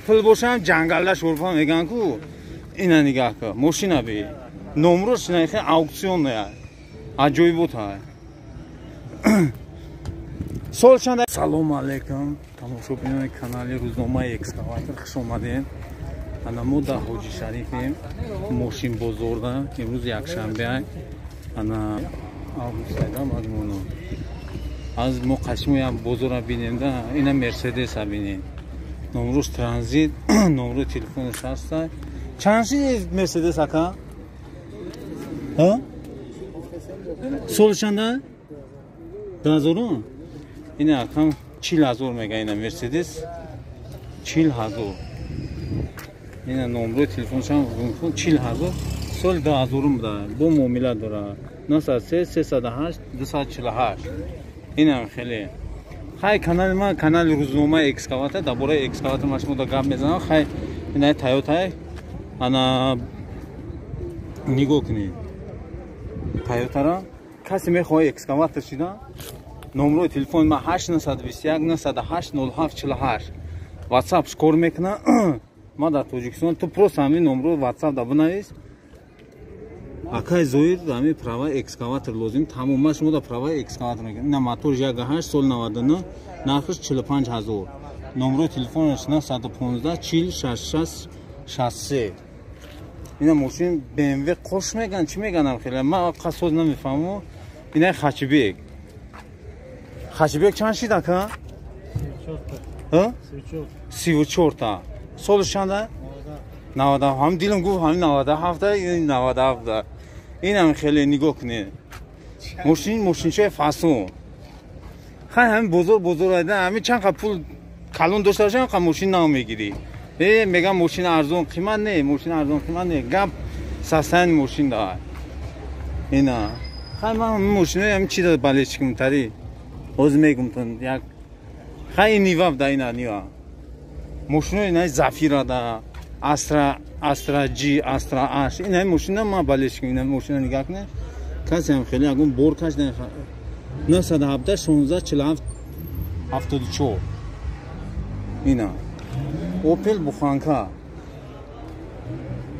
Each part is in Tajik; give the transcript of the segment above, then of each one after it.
Пул бошам ҷангалда шурфа меган ку. Ина нигаҳ ка. Мошина би. Номрош нахе аукционная. Аҷоибот ҳай. Сол чанд? Салом алейкум. Тамошобинони канали рӯзномаи экскаватор, хуш омадем. Ана мо дар Ҳоҷи Шарифем, мошин бозорда. Имрӯз якшанбе. Ана августайда мазмуно. Аз мо қашмоям бозора бинем да, ина Мерседеса бинем. Номрош транзит, номрои телефонаш ҳаста. Чанд шид Мерседес ака? Ҳа? Сол чанда? 2000? Ина акам 40,000 мега ина Мерседес. 40,000. Ина номрои телефоншам 40,000. Соли 2000 буда. Бо муомила дора. 903 308 248. Инам хеле. Хай канали ма канали рӯзномаи экскаватор, дар бораи экскаватор ма шумо да гап мезанам. Хай ина Тойота ана нигоҳ кунед. Тойотара касе мехоҳад экскаватор шида, номрои телефони ма 821 908 07 48. WhatsApp кор мекуна. Ма дар Тоҷикистон ту просто ҳамин номро WhatsApp да бинавис. Акай Зоир ҳамин права экскаватор лозим. Тамом ма шумо да права экскаватор мегӯям. Ина мотор 1.8 сол 99, нархаш 45,000. Номрои телефонаш 915 40 66 63. Ина мошин BMW қош меган, чӣ меганам хеле. Ма қасоз намефаҳмам. Ина Хачибек. Хачибек чанд шид ака? 34. 34 та. Солш чанда? 97. Ҳам дилам гуфт ҳамин 97, 97. Инам хеле нигоҳ кунед. Мошин мошинчаи фасон. Хай ҳамин бозор бозор айда, ҳамин чанд қа пул калон дошта бошам, қа мошин нав мегирӣ. Мегам мошин арзон қимат не, мошин арзон қимат не. Гап састани мошин да. Ина. Хай ман мошинои ҳамин чи да балечикум тари. Ҳозир мегумтон як хай Нива да ина Нива. Мошинои ина Зафира да, Астра, Астра G, Астра H. Ина мошина ма балечикум, ина мошина нигоҳ кунед. Касе ҳам хеле ягон бор каш на 917 16 47 74. Ина Opel Буханка.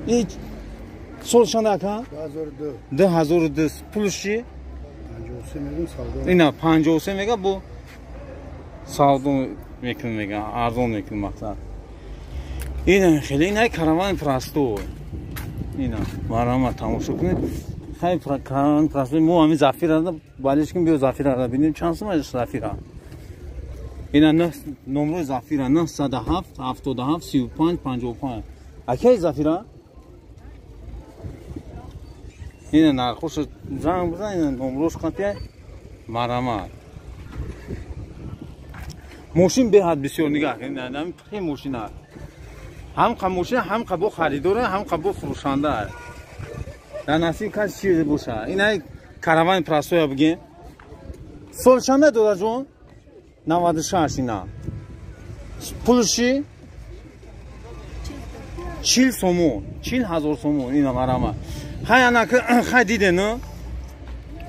И сол чанд ака? 2002. 2002. Пулш чи? 53 мегум савдо. Ина 53 мега бо савдо мекунем мега, арзон мекунем мақсад. Ина хеле ина караван простой. Ина марама тамошо кунед. Хай караван простой мо ҳамин Зафира балиш кун биё Зафира бинем чанд сум аст Зафира. Ина номрои Зафира 907 77 35 55. Акай Зафира? Ина нархош занг бизан, ина номрош қапия марама. Мошин беҳад бисёр нигаҳ кунед, ҳамин хел мошина. Ҳам қа мошина, ҳам қа бо харидора, ҳам қа бо фурӯшанда. Дар насиб кас чизе боша. Ина каравани простоя бигем. Сол чанда додаҷон? 96 ина. Пулши 40 сомон, 40,000 сомон ина марама. Хай ана хай диде на?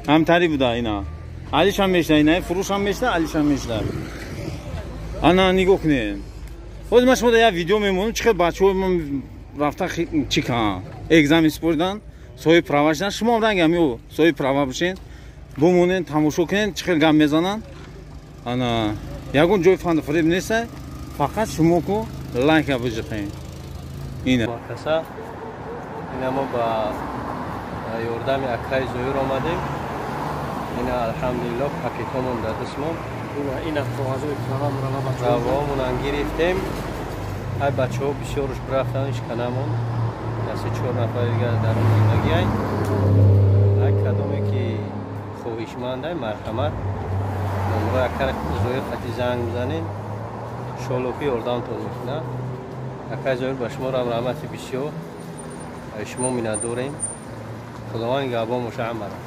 Ҳамтари буда ина. Алишам мешта ина, фурӯшам мешта, алишам мешта. Ана нигоҳ кунед. Ҳозир ман шумо як видео мемонам, чӣ хел бачаҳои ман рафта чӣ кан? Экзамен супоридан, соҳиби права шудан. Шумо ҳам ранги ҳамин соҳиби права бошед. Бумонед, тамошо кунед, чӣ хел гап мезананд. Ана ягон ҷои фанду фиреб нест, фақат шумо ку лайка биҷиқед. Ина. Каса ина мо ба ёрдами акаи Зоир омадем. Ина алҳамдулиллоҳ пакетҳомон дар дастмон. Ина коғазои правамонро праваомонан гирифтем. Ай бачаҳо бисёруш рафтан ишканамон. Се чор нафар дигар дар он зиндагиай. Ай кадоме ки хоҳишмандай, марҳамат номрои акаи Зоир қати занг бизанед. Иншоалло ки ёрдамтон мекунад. Акаи Зоир ба шумо раҳмати бисёр. Шумо миннатдорем. Худованд нигаҳбон боша ҳамаро.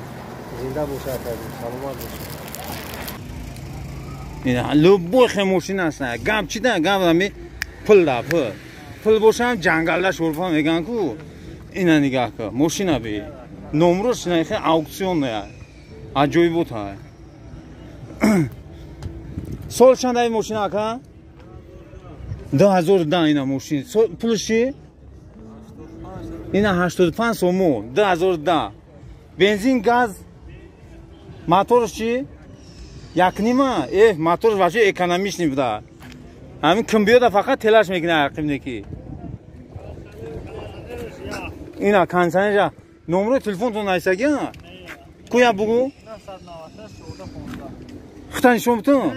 Зинда боша акаи, саломат боша. Ина любой хел мошин аст. Гап чи да? Гап ҳами пул да пул. Пул бошам ҷангалда шурфа меган ку. Ина нигаҳ ка. Мошина би. Номрош ина хел аукционная. Аҷоибот ҳай. Сол чанд ай мошина ака? 2010 ина мошин. Пулш чи? Ина 85 сомон. 2010. Бензин, газ, моторш чи? Якнима? Моторш вообще экономичный буда. Ҳамин ким биёда фақат телаш мекунад ақибнеки. Ина кондиционер. Номерои телефонтон нависагӣ? Куя бугу? Хута нишон бутун?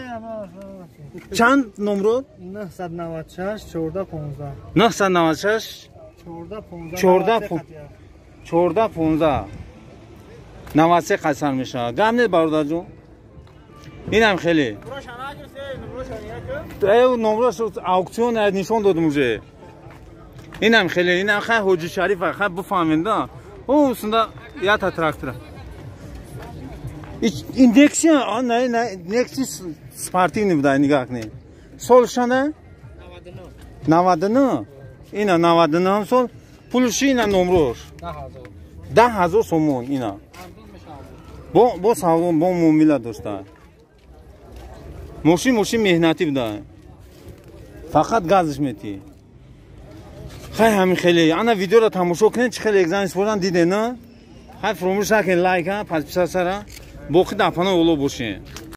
Чанд номро? 996 14 15. 996 14 14 15. 93 қасар мешавад. Гап нест бародарҷон. Инам хеле. Номрош аукцион нишон додум уже. Инам хеле, инам хай Ҳоҷи Шарифа, хай бифаҳмед да. О, сунда ята трактора. Ин Нексия, не, не, Нексия спортивный буда, нигоҳ кунед. Сол чанда? 99. Ина 99 сол. Пулши ина номрош. 10000 сомон ина. Бо савдо, бо муомила дошта. Мошин меҳнатӣ буда. Фақат газш метӣ. Хай ҳамин хеле. Ана видеоро тамошо кунед, чӣ хеле экзамен спордан дидед, на? Хай фаромӯш накунед лайка, подписаться ра. Боқӣ дар паноҳи Аллоҳ бошед.